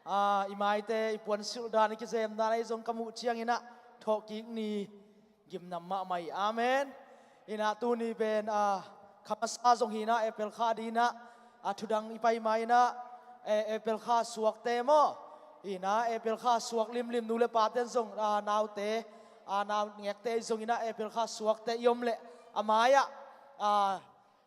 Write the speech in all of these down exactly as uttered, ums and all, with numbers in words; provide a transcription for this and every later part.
Ah, i maite i puansilh dan, i kizem dan ahi zong ka muh ciangin ah thawhkik ni gimnam mahmah hi. Amen. Inah tuni pen, ah, kha masa zong hi inah April kha ding inah, ah, thudang i pai ma inah, eh, April kha suakte maw? Inah April kha suak limlim nu le paten zong, ah, naute, ah, naungekte zong inah April kha suakte i om leh a mai-ah, ah,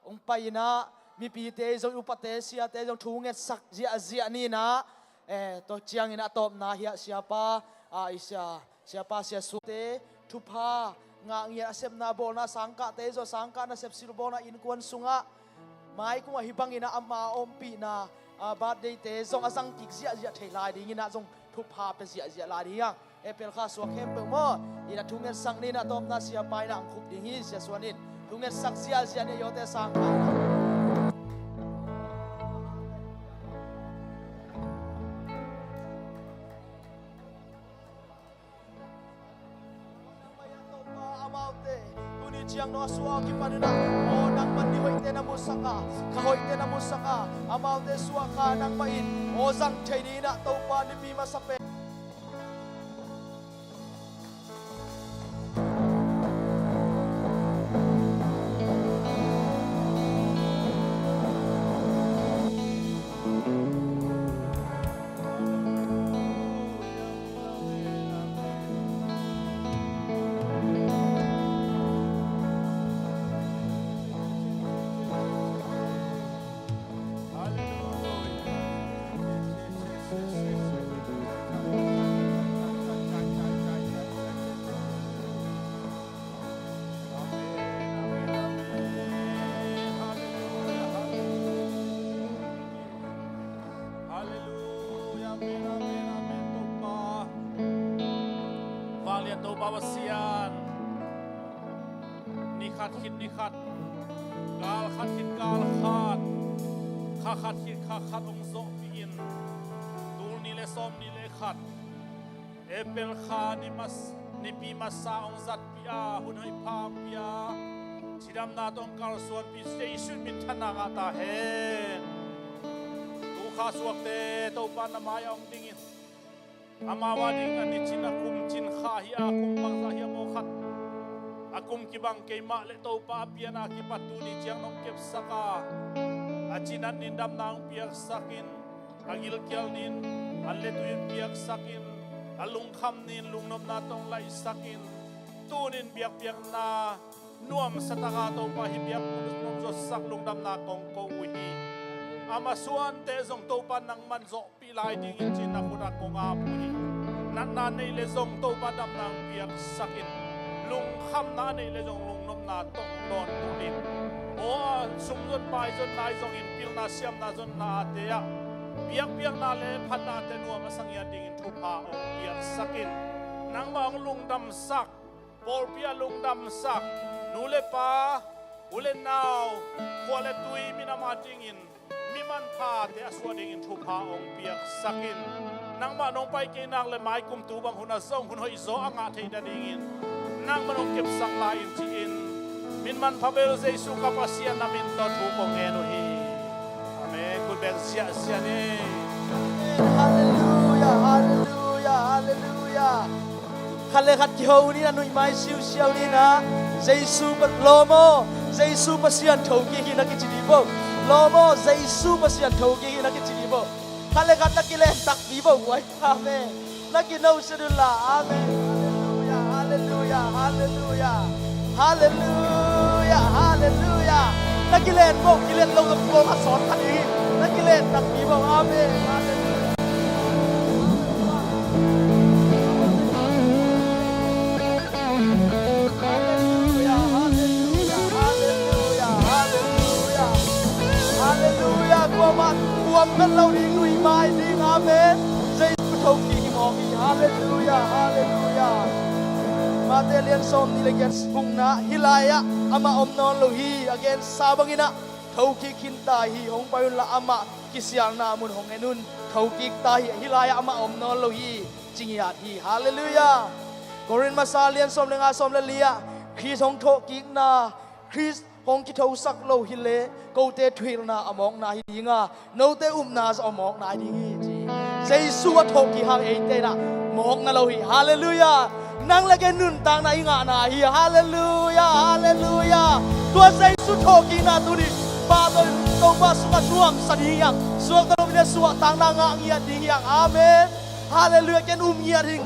hong pai inah mipite zong, upate, siate zong thu ngetsak ziahziah ni inah, eh, tua ciangin a tawpna hiah siapa, ah, i sia, siapa sia suakte thupha ngah ngiat a sepna bawlna sangkahte zong, sangkah nasep silh bawlna innkuan sungah mai kum ahi bangin ah ama ompihna, ah, birthday-te zong a zangkik ziahziah thei lai ding inah zong thupha pia ziahziah lai ding hi hang. April kha suak khempeuh maw? Inah thu ngetsak ni inah tawpna siapa inah ang khup ding hi, Sia Suan in. Thu ngetsak ziahziah ni a yawte sangkah inah. Amaute, tuni ciang no a suak kipan inah, aw, nangman ni hoihte na musak a, kha hoihte na musak a, amaute suak kha nangmah in aw zang thei ni inah Topa nipi masa pen. Hallelujah. Amen, amen, amen. Topa, vanglian Topa Pasian, ni khat khit ni khat, kal khat khit kal khat, kha khat khit kha khat hong zawhpih in, tul nih le sawm nih le khat, April kha ni mas-, nipi masa hong zatpih a, hun hoih pha hong pia, cidamna tawh hong kalsuanpih Jesuh min thanna ngah ta hen. Tu kha suakte Topa na mai-ah hong dingin, amau a ding a nicin a kum cin kha hi a, kum bangzah hiam aw khat a kum kibang kei mah leh Topa a pian a kipat tuni ciang nong kepsak a, a cinat nin damna hong piaksak in, a gilkial nin an le tui in piaksak in, a lungkham nin lungnopna tawh hong laihsak in, tunin biakpiakna nuamsa taka Topa hih biakbuk nong zuatsak lungdamna kong ko uh hi. A masuante zong Topa nangman zawhpih lai dingin ci-in na khut ah kong ap uh hi. Natna neih leh zong Topa damna hong piaksak in, lungkhamna neih leh zong lungnopna tawh dawntuh in, aw, a sum zon pai zon nai zongin pilna siamna zonnate ah biakpiakna le phatnate nuam a sa ngiat dingin thupha hong piaksak in, nangmah hong lungdamsak, pawlpi ah lungdamsak, nu le pa, u le nau, khua le tui minam a dingin mi manphate a suah dingin thupha hong piaksak in, nangmah nong pai kei nak le mai kum tu bang hun ah zong hun hoih zaw a ngah theih nadingin nangmah nong kepsak lai in ci-in, min manpha bel Jesuh ka Pasian na min tawh thu kong ngen uh hi. Amen. Khut beng ziahziah ni. Amen. Halleluiah, halleluiah, halleluiah. Khat le khat kiho ni, a nuih mai siusiau ni na. Jesu pa, lawm aw, Jesu Pasian thokik hi na kici dih bo. Lawm aw, Jesu Pasian thokik hi na kici dih bo. Khat le khat na kilen takpi bo guai. Amen. Na kino sedun la. Amen. Halleluiah, halleluiah, halleluiah. Halleluiah, halleluiah. Na kilen bo, kilen lo na kong a sawt khat hi. Na kilen takpi bo. Amen. Halleluiah. Halleluiah, halleluiah, halleluiah, halleluiah. Halleluiah, kuamah kuam pen lo ding, nuih mai ding. Amen. Jesu thokik hi mawk hi. Halleluiah, halleluiah. Mate lian sawm nih le giat, bukna, hih lai-ah amah om nawn lo hi. A gensa bangin ah thokik khin ta hi. Hong pai unla amah kisialna mun hong en un. Thokik ta hi. Hih lai-ah amah om nawn lo hi. Ci ngiat hi. Halleluiah. Korin masa lian sawm le nga, sawm le li-ah, Khrist hong thawhkikna, Khrist hong kithosak lo hileh kote thuhilhna a mawkna hi ding a, note upna zong a mawkna hi ding hi, ci. Jesu a thawhkik hang eite in ah mawkna lo hi. Halleluiah. Nang le kei nuntakna i ngahna ahi. Halleluiah, halleluiah. Tua Jesu thawhkikna tuni Pa tawh Topa sungah nuamsa ding hi hang. Suakta lo in ah suahtakna ngah ngiat ding hi hang. Amen. Halleluiah. Ken um ngiat hi.